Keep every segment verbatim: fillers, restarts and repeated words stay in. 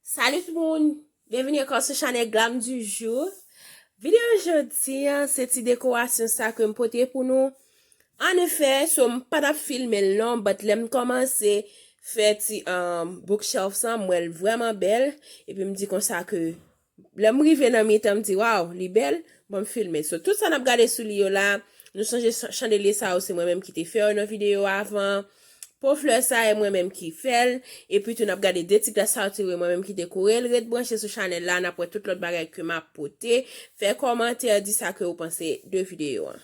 Salut tout moun! Byenvini ankò sou chanèl Glam du Jour. Videyo jodi a, se ti dekorasyon sa ke m pote pou nou. Anefè, so m pa t ap filme l non, but lè m kòmanse fè ti um, bookshelf sa, m wè l vrèman bèl. Epi m di konsa ke lè m rive nan mitan, m di, "Waw, li bèl." Bon, m filme. So, tout sa n ap gade sou li yo la, nou sonje chan- chandelye sa yo, se mwen menm ki te fè yo nan videyo avan. Po flè sa, e mwen menm ki fè l. Epi tou, n ap gade de ti glas sa yo, se mwen menm ki dekore l. Ret branche sou chanèl la, n ap wè tout lòt bagay ke m ap pote. Fè kòmantè, di sa ke ou panse de videyo an.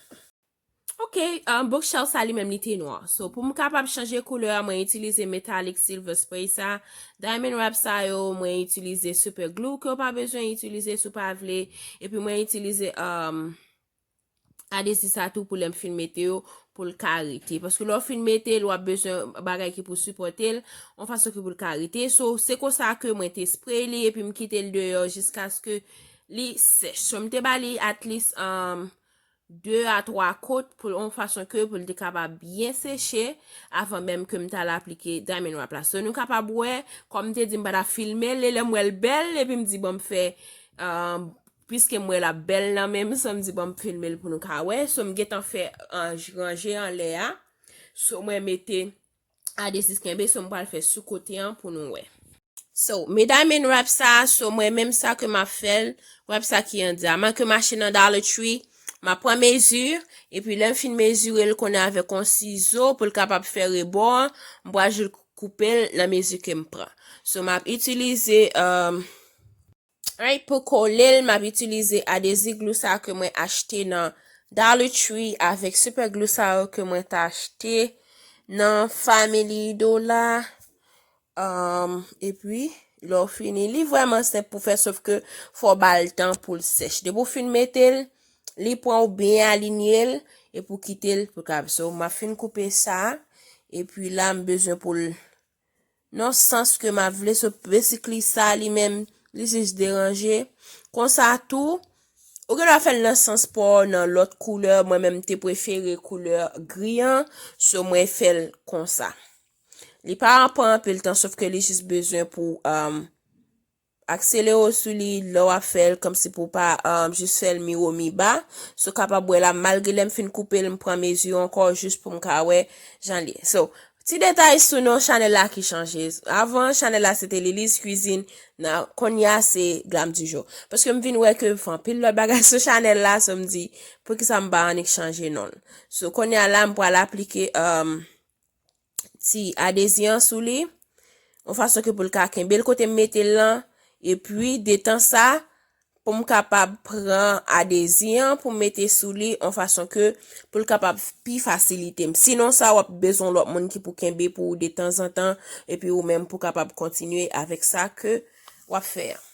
Ok, um, bookshelf sa li menm li te nwa. So, pou m kapab chanje koulè a, mwen itilize metallic silver spray sa. Diamond wrap sa yo, mwen itilize super glue ke w pa bezwen itilize si w pa vle. Epi mwen itilize um, adezi sa tou pou lè m fin mete yo, pou l ka rete. Paske lè w fin mete l, w ap bezwen bagay ki pou sipòte l, yon fason ki pou l ka rete. So, se konsa ke mwen te spray li, epi m kite l deyò jiskaske li sèch. So, m te ba li at least um, de a twa kot pou yon fason ke pou l te kapab byen seche avan menm ke m t al aplike diamond wrap la. So, nou kapab wè, kòm m te di m pa t ap filme l, e lè m wè l bèl, epi m di bon m fè, um, piske m wè l ap bèl nan men m, so m di bon m filme l pou nou ka wè. So, m gentan fè uh, ranje anlè a. So, mwen mete adezi kenbe, so m pral fè sou kote an pou nou wè. So, medam, men wrap sa, so mwen menm sa ke m ap fè l, wrap sa ki an dyaman ke m achte nan Dollar Tree, m ap pran mezi, epi lè m fin mezire l konnen avèk yon sizo pou l kapab fè rebò an, m pral jis koupe l nan mezi ke m pran. So, m ap itilize, um, right, pou kole l, m ap itilize adezi glou sa ke mwen achte nan Dollar Tree avèk super glou sa yo ke mwen t achte nan Family Dollar. Um, epi, lè w fini, li vrèman senp pou fè, sof ke fò w ba l tan pou l sèch. Depi w fin mete l, li pran w byen alinye l, epi w kite l pou l ka. So, m ap fin koupe sa, epi la, m bezwen pou l nan sans ke m ap vle. So, basically, sa li menm, li jis deranje. Konsa tou, ou gen dwa fè l nan sans pa w nan lòt koulè. Mwen menm, m te prefere koulè gri an, so mwen fè l konsa. Li pa pran anpil tan, sof ke li jis bezwen pou um, akselere w sou li lè w ap fè l, kòmsi pou w pa um, jis fè l mi wo mi ba. So, kapab wè la, malgre lè m fin koupe l, m pran mezi ankò jis pou m ka wè jan l ye. So, ti detay sou non chanèl la ki chanje. Avan, chanèl la se te Lily's Cuisine, nan kounye a se Glam du Jour. Paske m vin wè ke m fè anpil lòt bagay sou chanèl la, so m di, poukisa m pa annik chanje non l. So, kounye a la, m pral aplike um, ti adezi an sou li, yon fason ke pou l ka kenbe l kote m mete l lan, epi detan sa, pou m kapab pran adezi an pou m mete sou li, yon fason ke pou l kapab pi fasilite m. Sinon sa, w ap bezwen lòt moun ki pou kenbe pou ou detanzantan, epi ou menm pou kapab kontinye avèk sa ke w ap fè an.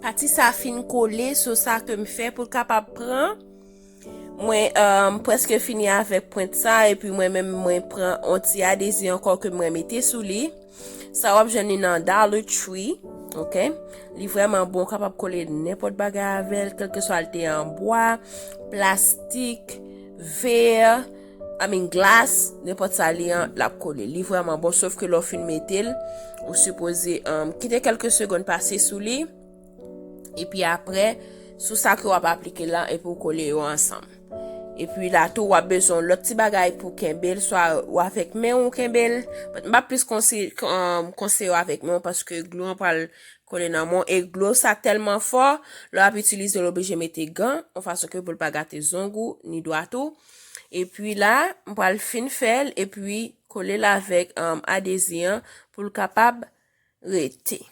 Pati sa fin kole, so sa ke m fè pou l kapab pran. Mwen um, prèske fini avèk pwent sa, epi mwen menm mwen pran yon ti adezi ankò ke mwen mete sou li. Sa w ap jwenn li nan Dollar Tree, ok? Li vrèman bon, w kapab kole nenpòt bagay avè l, kèlkeswa l te an bwa, plastik, vè, I mean glas, nenpòt sa li an, l ap kole. Li vrèman bon, sof ke lè w fin mete l, ou sipoze um, kite kèlke segonn pase sou li. Epi apre, sou sa ke w ap aplike la, epi w kole yo ansanm. Epi la tou, w ap bezwen yon lòt ti bagay pou kenbe l, swa w avèk men w kenbe l. But m p ap plis konse- um, konseye w avèk men w, paske glou an pral kole nan men w. E glou sa tèlman fò, lè w ap itilize l, w oblije mete gan, yon fason ke pou l pa gate zong ou, ni dwat ou. Epi la, m pral fin fè l, epi kole l avèk um, adezi an pou l kapab rete.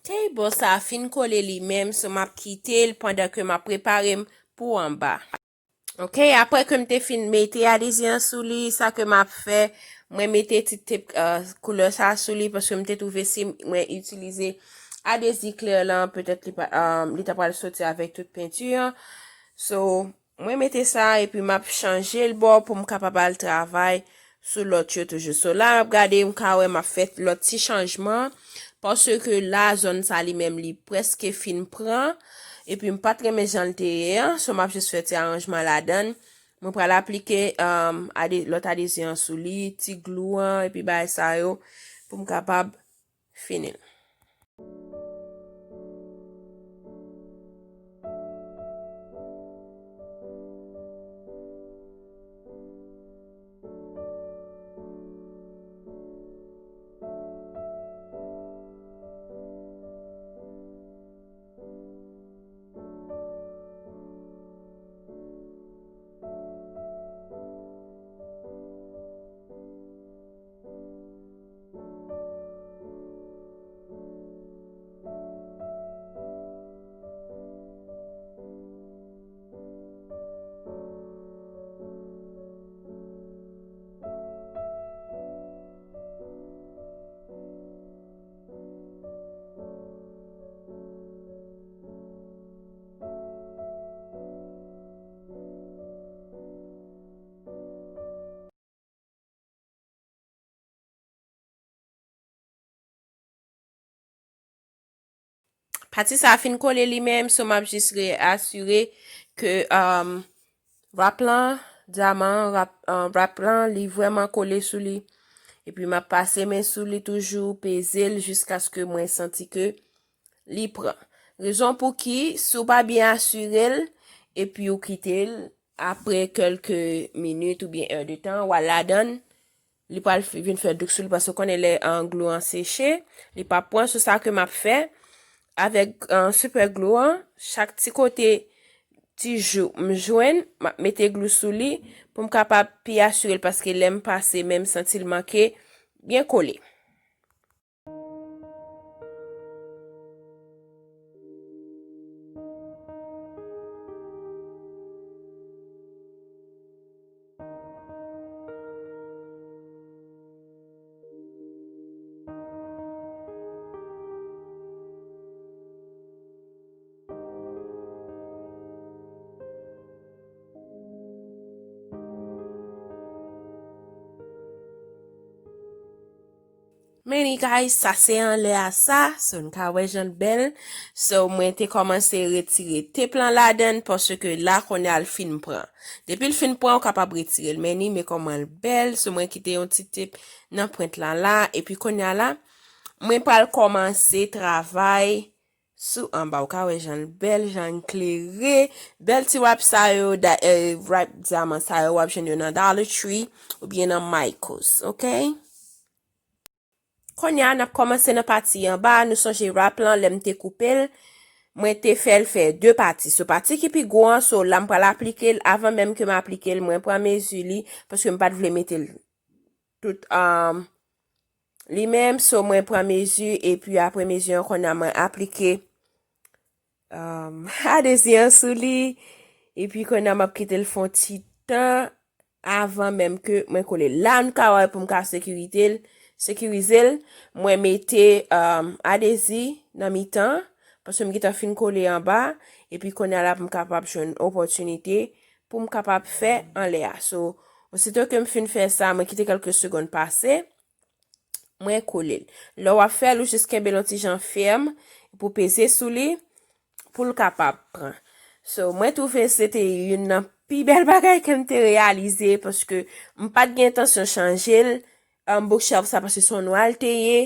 Table sa a fin kole li menm, so m ap kite l pandan ke m ap prepare m pou anba. Ok, apre ke m te fin mete adezi an sou li, sa ke m ap fè, mwen mete ti tep, euh, koulè sa a sou li, paske m te twouve si mwen itilize adezi klè lan, petèt li pa, euh, li ta pral soti avèk tout penti an. So, mwen mete sa, epi m ap chanje l bò pou m kapab al travay sou lòt yo toujou. So, la, m ap gade, m ka wè m ap fè lòt ti chanjman, paske la, zòn sa li menm, li prèske fin pran, epi m pa t renmen jan l te ye an, so, m ap jis fè ti aranjman ladan l. Mwen pral aplike, um, ade-, lòt adezi an sou li, ti glou an, epi bagay sa yo, pou m kapab fini l. Pati sa a fin kole li menm, so m ap jis reasire ke, um, wrap lan, dyaman an, wrap, um, wrap lan, li vrèman kole sou li. Epi m ap pase men sou li toujou, peze l jiskaske mwen santi ke li pran. Rezon pou ki, si w pa byen asire l, epi w kite l, apre kèlke minit oubyen è de tan, w al ladan l, li pral f-, vin fè douk sou li, paske w konnen lè, an, glou an seche, li p ap pran. Sou sa ke m ap fè, avèk, an, super glou an, chak ti kote ti jou m jwenn, m ap mete glou sou li pou m kapab pi asire l, paske lè m pase men m santi l manke byen kole. Men ni guys, sa se anlè a sa, so n ka wè jan l bèl. So mwen te kòmanse retire tep lan ladan l, paske la kounye a l fin pran. Depi l fin pran, ou kapab retire l. Men ni, men kòman l bèl, so mwen kite yon ti tep nan pwent lan la, epi kounye a la, mwen pral kòmanse travay sou anba. Ou ka wè jan l bèl, jan l klere. Bèl ti wrap sa yo, da-, eh, wrap dyaman sa yo, w ap jwenn yo nan Dollar Tree oubyen nan Michaels, ok? Kounye a, n ap kòmanse nan pati anba. Nou sonje wrap lan, lè m te koupe l, mwen te fè l fè de pati. So, pati ki pi gwo an, so, la m pral aplike l. Avan menm ke m aplike l, mwen pran mezi li, paske m pa t vle mete l tout, um, li menm. So, mwen pran mezi, epi apre mezi an, kounye a mwen aplike, um, adezi an sou li. Epi kounye a m ap kite l fè yon ti tan avan menm ke mwen kole l. La, nou ka wè pou m ka sekirite l, sekirize l, mwen mete, um, adezi nan mitan, paske m gentan fin kole anba, epi kounye a la pou m kapab jwenn opòtinite pou m kapab fè anlè a. So, osito ke m fin fè sa, mwen kite kèlke segonn pase, mwen kole l. Lè w ap fè l, ou jis kenbe l yon ti jan fèm pou peze sou li, pou l kapab pran. So, mwen twouve se te youn nan pi bèl bagay ke m te reyalize, paske m pa t gen entansyon chanje l, um, bookshelf sa, paske se yon nwa l te ye.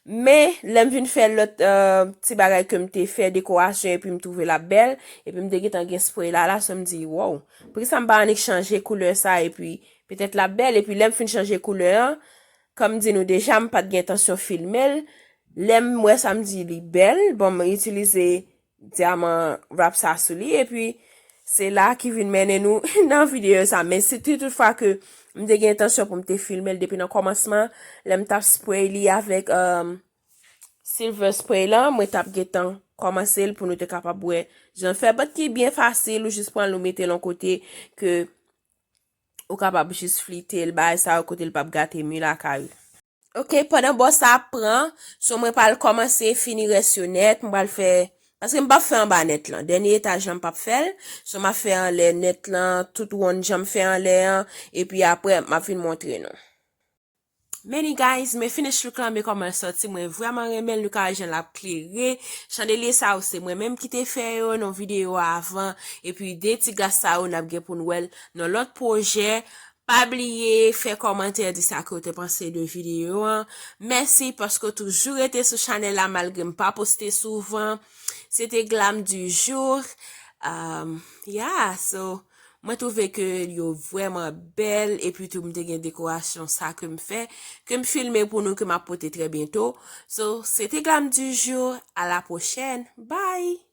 Men, lè m vin fè lòt, uh, ti bagay ke m te fè, dekorasyon, epi m twouve l ap bèl, epi m te gentan gen spray la, la, so m di, wow, poukisa m pa annik chanje koulè sa, epi petèt l ap bèl, epi lè m fin chanje koulè an, kòm m di nou deja, m pa t gen entansyon filme l. Lè m wè sa, m di li bèl, bon, m itilize dyaman wrap sa sou li, epi se la ki vin mennen nou nan videyo sa. Men si te toutfwa ke m te gen entansyon pou m te filme l depi nan kòmansman, lè m t ap spray li avèk, um, Silver spray lan, mwen t ap gentan kòmanse l pou nou te kapab wè jan l fè. But ki byen fasil, ou jis pran l, ou mete l yon kote ke ou kapab jis flite l, bay sa yo kote l p ap gate mi lakay ou. Ok, pandan bò sa ap pran, so mwen pral kòmanse fini rès yo nèt, mwen pral fè, paske m p ap fè anba nèt lan. Dènye etaj lan m p ap fè l, so m ap fè anlè nèt lan, tout wonn jan m fè anlè an, epi apre m ap vin montre nou. Many guys, men finish look lan, men kòman l sòti, mwen vrèman renmen l, look la jan l ap klere. Chandelye sa yo se mwen menm ki te fè yo nan videyo a avan, epi de ti glas sa yo n ap gen pou n wè l nan lòt pwojè. Pa bliye fè kòmantè, di sa ke w te panse de videyo an. Mèsi paske w toujou rete sou chanèl la malgre m pa poste souvan. Se te Glam du jour. Um, yeah, so, mwen twouve ke yo vrèman bèl, epi tou m te gen dekorasyon sa ke m fè, ke m filme pou nou, ke m ap pote trè byento. So, se te Glam du jour, à la prochaine, bye!